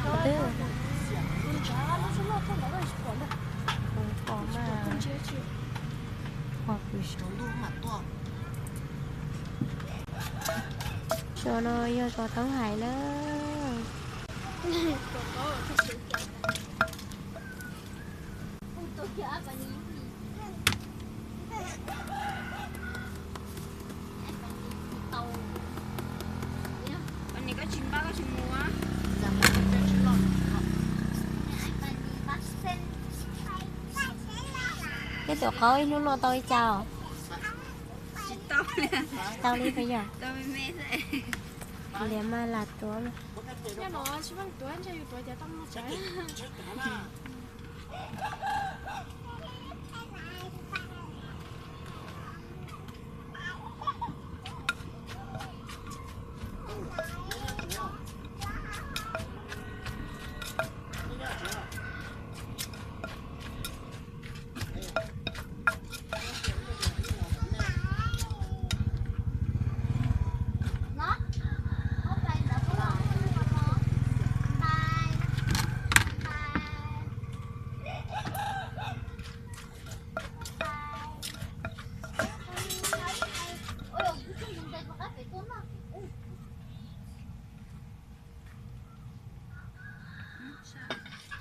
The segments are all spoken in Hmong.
Twb pom mas, pom kws zos no yog zos Toob Hais na. Peb tus qaub ib hnub noj tau ib cas? Tsis tau li puas yog? Liam mas lam tuav.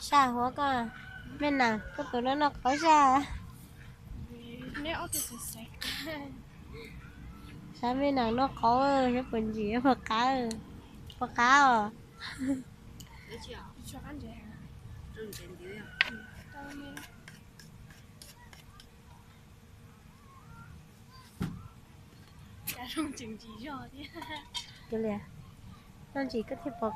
Sab huab koj, me nas koj tus no noj qauv sab. Sab me nas noj qauv, sab puas ntsim puas qab, puas qab os. Zoo ntsim koj thiaj pom.